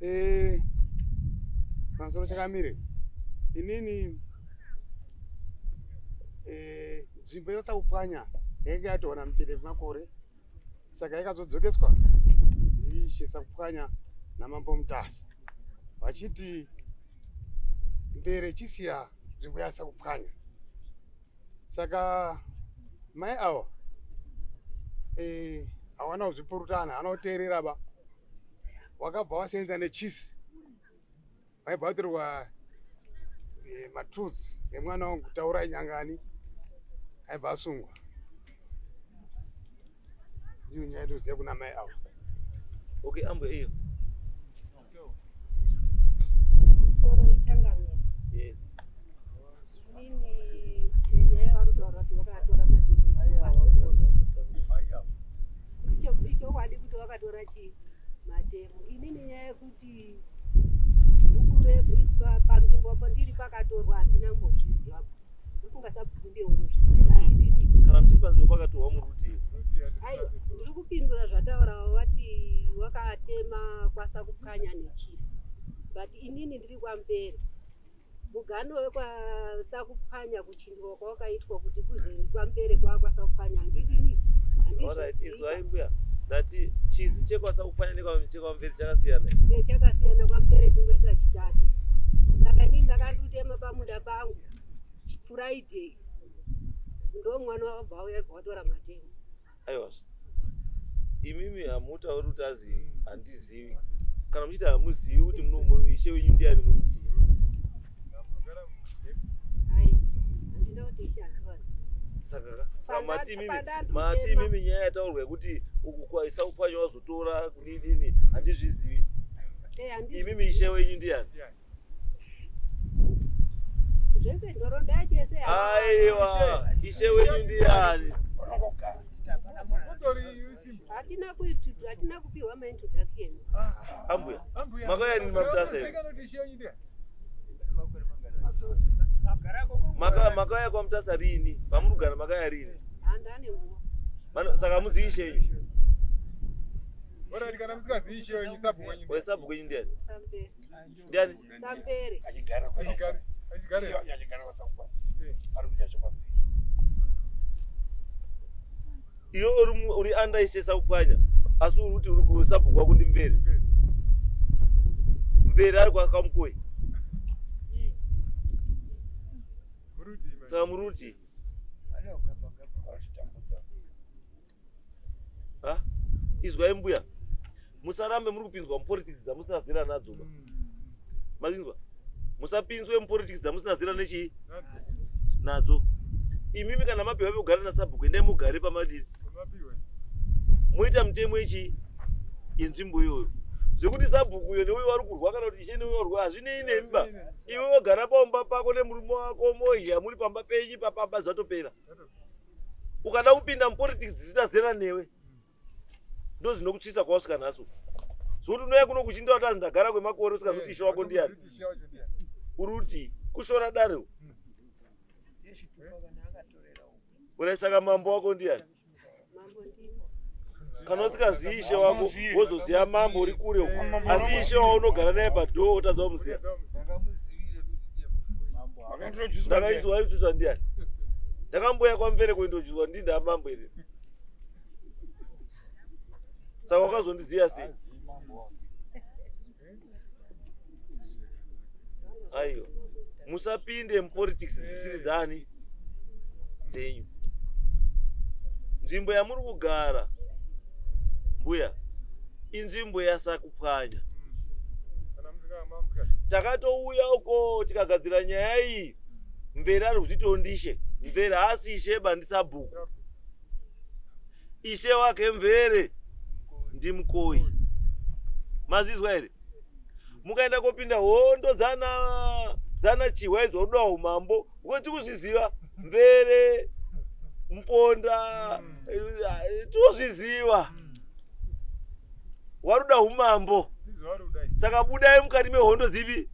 Eh, pamusoro chakamire inini eh, nzvimbo yosakupwanya yainge yatoona mupinde makore saka yakazodzokeswa ishe Sakupwanya namambo Mutasa vachiti mbere chisiya nzvimbo yaSakupwanya saka mai awa eh, hawana kuzvipurutana hawana kuteerera ba wakabva wasenza nechisi vaibva vatorwa eh, matools nemwana wangu Taurai Nyangani aibva asungwa. Ndiyo nyaya yatoziva kuna mai avo. Okay, ambuya iyo. Musoro ichangamira. Yes. Inini nyaya yavari kutaura kuti vakatora matemo ichokwadi. Ichokwadi kuti vakatora chii matemo. Inini nyaya yekuti bhuku panzvimbo pandiri pakatorwa handina mbozviziva. Ndofunga sabhuku ndiye unozviziva. Handidini. Kana muchiri panzvimbo pakatorwa muri kuti Aiwa, ndiri kupindura zvataura vati wakatema kwaSakupwanya nechisi. But inini ndiri kwaMbere. Mugano wekwaSakupwanya kuchindwa kwawakaitwa kuti kuze kwaMbere kwaSakupwanya handidini. Alright, izwai mbuya. Ndati chisi chekwaSakupwanya nekwaMvere chakasiyana. Eh, chakasiyana kwaMbere tingoita chitatu. Saka inini ndakandotema pamunda pangu Friday. Ndo mwana wabva auya ibva watora matemo. Aiwa. Imimi hamutauri kuti azi handizivi. Kana muchiti hamuzivi kuti muno ishe wenyu ndiani muri kuti. Hai, handina kuti ishe handivazivi. Saka ka saka mati imimi mati imimi nyaya yataurwa yekuti uku kwaSakupwanya wazotora kudidini handizvizivi. Eh, handizvizivi. Imimi ishe wenyu ndiani? Zvese nhoroondo yacho yese Aiwa, ishe wenyu ndiani? Hatina kuiti hatina kupiwa maintroduction. Ambuya. Makauya rini maMutasa here? Makauya kwaMutasa rini? Pamuri kugara makauya rini? Handane nguva. Saka hamuzivi ishe yenyu? Alright, kana musikazivi ishe wenyu sabhuku wenyu. Wewe sabhuku wenyu ndiani? Sambere. Ndiani? Sambere. Achigara. Achigara. Achigara kwaSakupwanya. Eh. Ari kuita chokwadi. Iwe uri uri under ishe Sakupwanya asi uri kuti uri kusabhuku wako ndiMvere. Mvere ari kwaKamukoi. Saka muri kuti Ha? Izwai mbuya. Musarambe muri kupinzwa mupolitics dzamusina zera nadzo ba. Mazinzwa? Musapinzwe mupolitics dzamusina zera nechii? Nadzo. Imimi kana mapiwa pekugara nasabhuku endai mugare pamadini. Moita mutemo ichi yenzvimbo iyoyo. Zvekuti sabhuku uyo neuyo wari kurwa kana kuti ishe neuyo wari kurwa hazvinei nemi ba. Iwe wogara pamba pako nemurume wako modya muri pamba penyu papamba zvatopera. Ukada kupinda mupolitics dzisina zera newe ndozinokutsvisa kwawasvika nhasi uku. Zvekuti unouya kuno kuchinda kuti azi ndagara kwemakore usikazivi ishe wako ndiani. Uri kuti kushora dare uku. Uri saka mambo wako ndiani? Kana usikazivi ishe wako wozoziva mambo uri kure uku. Asi ishe waunogara naye padhoo wotadza kumuziva. Ndakaizwa ichutswa ndiani? Ndakamboya kwaMvere kuindochuzwa ndinda mambo here? Saka wakazondiziva sei? Aiwa. Musapinde mupolitics dzisiri dzani dzenyu. Nzvimbo yamuri kugara mbuya inzvimbo yaSakupwanya. Takatouya uko tikagadzira nyaya iyi. Mvere ari kuzvitiwo ndishe. Mvere haasi ishe ba ndisabhuku. Ishe wake Mvere ndimukoi. Mazvizwa here? Mukaenda kopinda hondo dzana Chihwa idzo ruda umambo kuti kuzviziva Mvere Muponda tozviziva waruda umambo. Saka budai mukati mehondo dzipi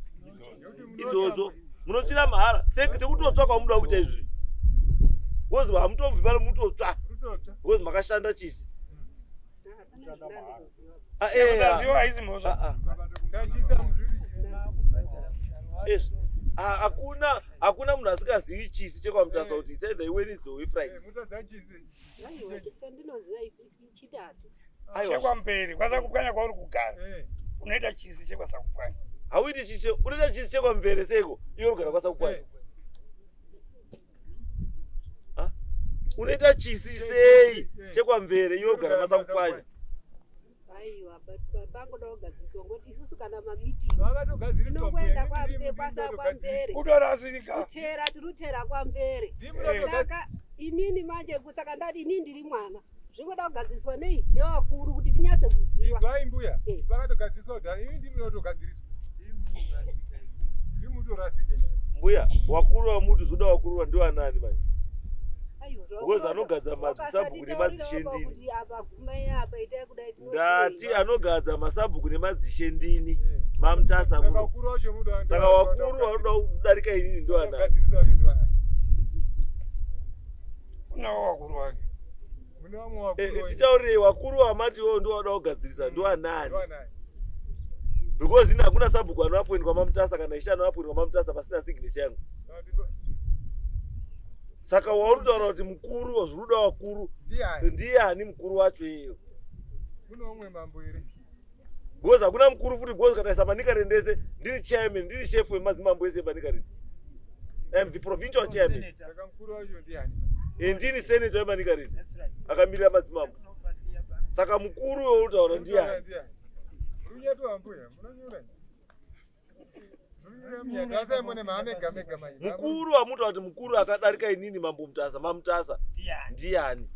idzodzo munotsvira mahara sekutotsva kwamunoda kuita izvi because hamutobvi pano mutotsva because makashanda chisi. Ezvi hakuna hakuna munhu asingazivi chisi chekwaMutasa kuti it's either iWednesday or iFriday. Mutadza chisi. Aiwa, chandinoziva ichitatu. Aiwa. Chekwamberi kwaSakupwanya kwauri kugara, unoita chisi chekwaSakupwanya. Hauiti chisi, unoita chisi chekwamvere seiko iwe urigara kwaSakupwanya? Ha? Unoita chisi sei chekwamvere iwe urigara kwaSakupwanya? Aiwa, pangoda kugadziriswa ngoti isusu kana mameeting Vakatogadziriswa. tinongoenda kwamvere. Kutorasika. Kutera, tirutera kwamvere. Saka inini manje, saka ndati inini ndiri mwana, zvingoda kugadziriswa nei nevakuru kuti tinyatse kuziva. Izwai mbuya, vakatogadziriswa kudhara, imi ndimi munotogadziriswa, ndimi mutorasike. Mbuya, wakuru wamuti zvoda wakuru ndiwanani manje? Aiwa, Because anogadza madzisabhuku nemadzishe ndini. kuti apa gumai apa, itai kudai. Ndati anogadza masabhuku nemadzishe ndini, maMutasa Saka kuno. wakuru wacho muda. Saka wakuru vanoda kudarika inini ndiwanani? Gadzirisa wacho ndiwanani? Unawo wakuru wake. Mune vamwe wakuru wenyu. Titaurirei, wakuru wamati iwowo ndiwanoda kugadzirisa ndiwanani? Ndiwanani? Because ini hakuna sabhuku anoappointwa maMutasa kana ishe anoappointwa maMutasa pasina signature yangu. Saka wauri kutaura kuti mukuru wazviruda wakuru Ndiani? Ndiani mukuru wacho iyeyo? Kune umwe mambo here? Because hakuna mukuru futi, because kataisa Manicaland ese ndiri chairman, ndiri chef wemadzimambo ese eManicaland. Am the provincial chairman. Saka mukuru wacho ndiani? Ndini senator weManicaland akamirira madzimambo. Saka mukuru weuri kutaura ndiani? Ndiani? Runyeto mbuya, munonyora. Munonyora munyaka mune maamega mega mai. Mukuru wamuta kuti mukuru akadarika inini mambo Mutasa, maMutasa, ndiani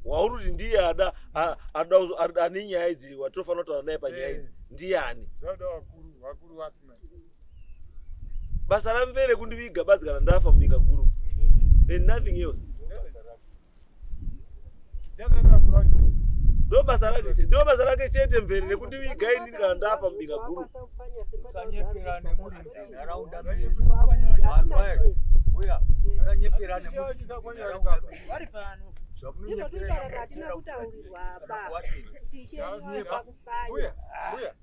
wauri kuti ndiye ada ane nyaya idzi, watinofanira kutaura naye panyaya idzi ndiani? Zvauda wakuru, wakuru wapi mai? Basa ramvere kundiviga badzi kana ndafa mubinga guru and nothing else. Ndiani wakuru wacho? Ndo basa rake chete mvere rekundiviga inini kana ndafa mubinga guru. Musanyeperane muri munharaunda medu. Uya, musanyeperane muri munharaunda medu. Ndizvo hatina kutaurirwa apa kuti ishe Mbuya, wakupanya. mbuya.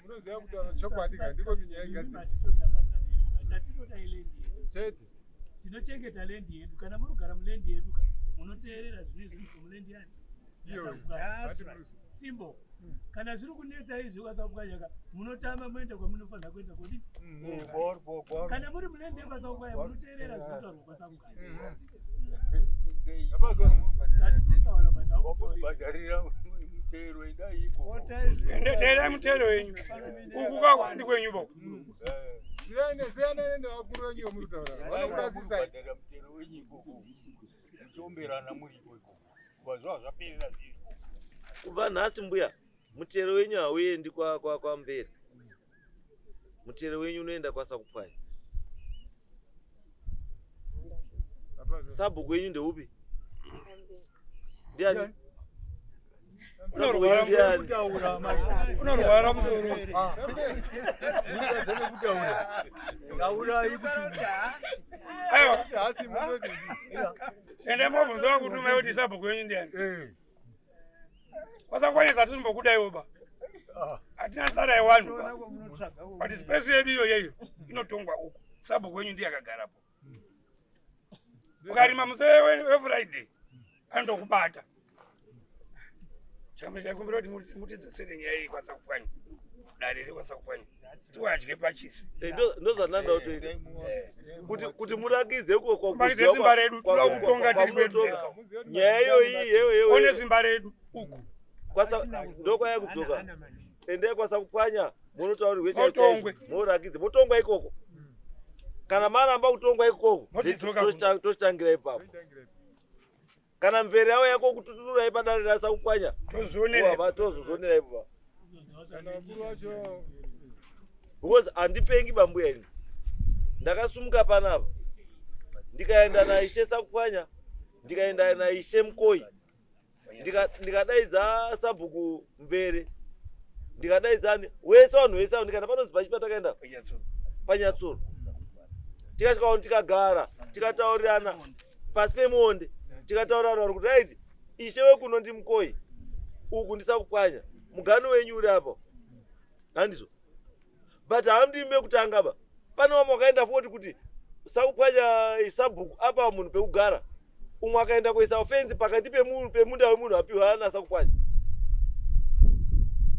Munoziva kutaura chokwadi ka, ndiko kuti nyaya igadzirise. Chatinoda iland yedu. Chete. Tinochengeta land yedu. Kana muri kugara muland yedu ka, munoteerera zvine zviri muland yani. Iyo. Simbo kana zviri kunetsa izvi kwaSakupwanya, munotama moenda kwamunofanira kuenda kodi. Kana muri muland yekwaSakupwanya, munoteerera zvinotaurwa kwaSakupwanya. Apazwa. Satinotaura but haukutaurira. Bhadharira mutero, endai ikoko. Endeteerai mutero wenyu uku kakwandi kwenyu bo. Siyana siyana nevakuru venyu vamuri kutaura. Vanokurasisai. Bhadhara mutero wenyu ikoko. Muchiomberana muriko ikoko. Kuva zvaperera zviri. Kubva nhasi mbuya, mutero wenyu hauendi kwamvere, mutero wenyu unoenda kwaSakupwanya. Apazwa. Sabhuku wenyu ndeupi? Ndiani? Unorwara. Ndiani? Kutaura mai. Unorwara musoro. Mutadza nekutaura. Taurai kuti Aiwa. Hasi munoti ndi. Ende mobvunza wakutumai kuti sabhuku wenyu ndiani. KwaSakupwanya hatisimbokudaiwo ba, hatina sara yewanhu ba, but space yedu iyo yeyo inotongwa uku, sabhuku wenyu ndiye akagarapo. Ukarima museve weFriday anondokubata. Chambe chaikumbira kuti mutidzosere nyaya iyi kwaSakupwanya, dare rekwaSakupwanya, tiwadye pachisi. Ndo zvandinoda kutoita kuti murakidze Kurakidze simba redu, toda kutonga tiri kwedu. Nyaya iyoyi yeyo. One simba redu uku. Ndokwaya kudzoka, endai kwaSakupwanya munotaurirwe. Motongwe. Morakidze, motongwa ikoko. Kana maramba kutongwa ikoko, Mochidzoka kuno. tochitangira ipapo. Kana mvere yavo yako kututunurai padare raSakupwanya, Tozvionera. tozozvionera ipapo. Kana vakuru vacho. Because handipengi bambuya ini. Ndakasumuka panapa ndikaenda naishe Sakupwanya, ndikaenda naishe Mukoi, ndikadaidza sabhuku Mvere, ndikadaidza ani wese, vanhu vese avo, ndikaenda panozi pachi patakaenda panyatsoro, tikasvika, tikagara, tikataurirana pasi pemuonde, tikataurirana vari kuti right, ishe wekuno ndimukoi, uku ndiSakupwanya, mugano wenyu uri apa, handizvo? But hamundimi mekutanga ba. Pane vamwe vakaenda futi kuti sakupwanya sabhuku apa munhu pekugara, umwe akaenda kuisa fenzi pakati pemunda wemunhu apiwa nasakupwanya,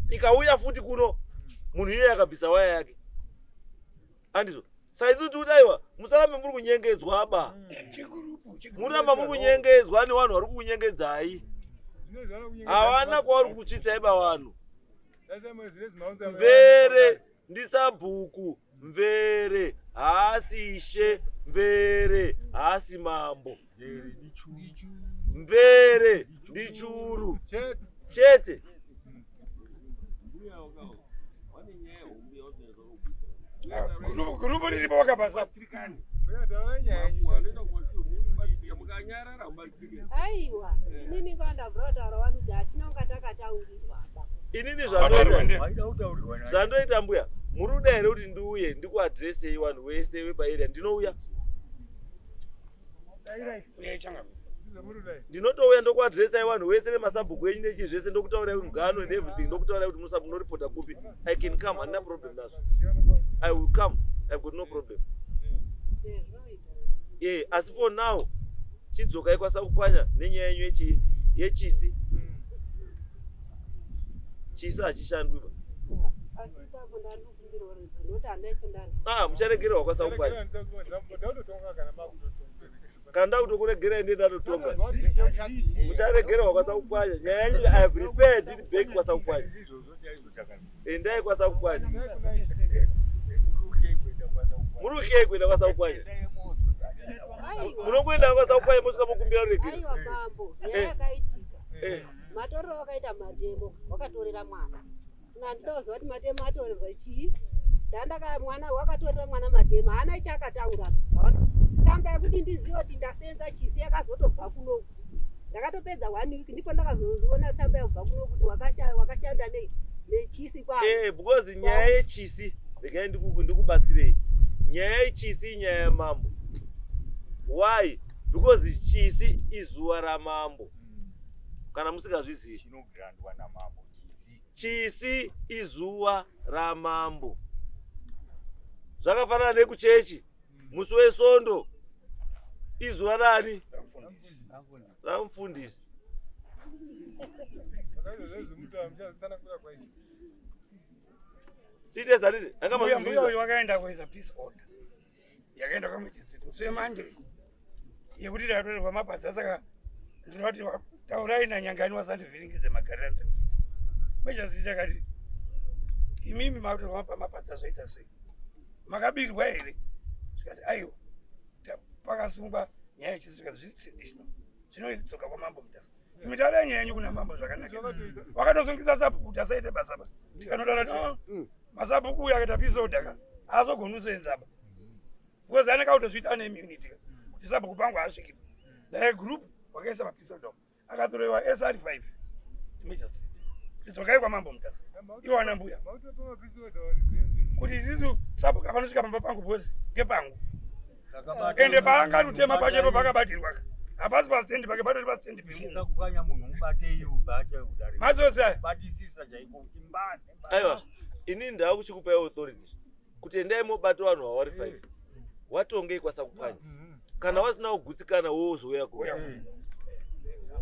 ikauya futi kuno, munhu iyeye akabvisa waya yake, andizvo? Saizi kuti aiwa, musarambe muri kunyengedzwa ba. Muramba muri kunyengedzwa nevanhu vari kukunyengedzai, havana kwavari kukutsvitsai ba vanhu. Mvere ndisabhuku, mvere haasi ishe, mvere haasi mambo, mvere ndichuru chete. Gurupu riripo wakabasa. Aiwa, inini ngandabvura kutaura wani kuti hatina kunga takataurirwa ba. Inini zvandoita, mbuya, muri kuda here kuti ndiuye ndikuaddressei vanhu vese vepaarea? Ndinouya, ndinotouya ndokuaddressai vanhu vese nemasabhuku enyu nechii zvese, ndokutaurai kuti mugano and everything, ndokutaurai kuti munoripota kupi. I can come, handina problem nazvo. I will come, I've got no problem. Zvinoita. Ye, asi for now chidzokai kwasakupwanya nenyaya yenyu yechii, yechisi. Chisi hachishandwi ba. Asi ipapo ndandikumbirawo redzo nokuti handa icho ndani. Ah, mucharegererwa kwasakupwanya. Kana ndakutokuregerai, ndiye ndatotonga. Mucharegererwa kwasakupwanya. Nyaya yenyu, I have referred it back kwasakupwanya. Endai kwasakupwanya. Muri kutyei kuenda kwasakupwanya? Aiwa. Munokuenda kwasakupwanya, mosvika mokumbira ruregero. Aiwa mambo, nyaya yakaitika, matorero wakaita matemo, wakatorera mwana. Nandinoziva kuti matemo atorerwa chii. Ndandaka mwana wakatorera mwana matemo, haana chakataura. Tsamba yekuti ndizive kuti ndasenza chisi yakazotobva kunoku. Ndakatopedza one week ndipo ndakazoona tsamba yakubva kuno kuti wakashanda nei nechisi kwa. Because nyaya yechisi, regai ndikubatsirei. Nyaya yechisi inyaya yamambo. Why? Because chisi izuva ramambo, kana musingazvizivi. Chinograndwa namambo chisi. Chisi izuva ramambo. Zvakafanana nekuchechi, musi wesondo izuva rani? Ramufundisi. Chiite zaniti. Mbuya uyu wakaenda kuisa peace order yakaenda kwamajisiti musi weMonday yekuti tatorerwa mapadza. Saka ndinoti taurai nanyangani wasandivhiringidze magariro andiri kuita. Magistrate takati, imimi makutorwa mapadza, zvaita sei? Makabirwa here? Zvikati aiwa, pakasungwa nyaya yechisi. Zvikati zviri traditional, zvinodzoka kwamambo Mutasa. Imi taurai nyaya yenyu kuna mambo zvakanaka. Wakatosungisa sabhuku kuti asaite basa ba. Tikanotaura no masabhuku uyu akaita peace order ka, haazogoni kusenza ba, because anenge autozviita ane immunity kuti sabhuku pangu haasviki. The group wakaisa mapeace order akatoroiwa SR5 magistrate kuti dzokai kwamambo Mutasa, iwo ana mbuya, kuti isisu sabhuku apanosvika pamba pangu because ngepangu. Ende paanganotema pachepo pakabatirwa ka, hapasi pastendi pake, patori pastendi pemunhu. Kupwanya munhu, mubatei ubache kudare. Mazozi aya. Batisisa chaiko kuti mbane. Aiwa, inini ndava kuchikupai authority kuti endai mobata vanhu vavari 5, watongei kwasakupwanya. Kana wasina kugutsikana, wozouya ku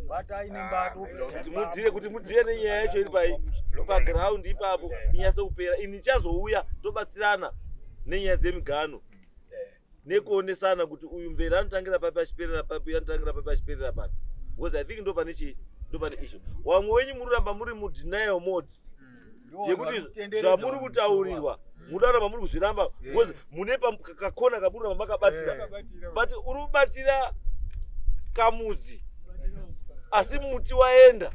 Batai nembato. Kuti mudhire nenyaya yacho iri pai paground ipapo, inyatse kupera. Ini chazouya tobatsirana nenyaya dzemigano nekuonesana kuti uyu mvere anotangira papi achiperera papi, uyu anotangira papi achiperera papi, because I think ndo pane chii, ndo pane issue. Wamwe wenyu muri kuramba muri mudenial mode yekuti zvamuri kutaurirwa munoramba muri kuzviramba, because mune kakona kamuri kuramba makabatira, but uri kubatira kamudzi asi muti waenda.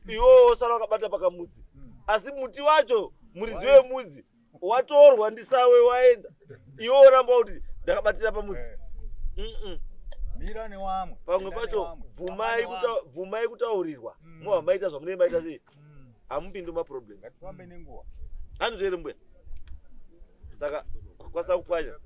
Iwowo wosara wakabata pakamudzi, asi muti wacho, muridzi wemudzi watorwa ndisawe, waenda. Iwe woramba kuti ndakabatira pamudzi. Mira newamwe. Pamwe Enda pacho newamwe. bvumai Famba newamwe. bvumai kutaurirwa, mobva maita zvamunenge maita sei, hamupindi mumaproblems. Ngatifambe nenguva. Handizvo here, mbuya? Saka kwasakupwanya.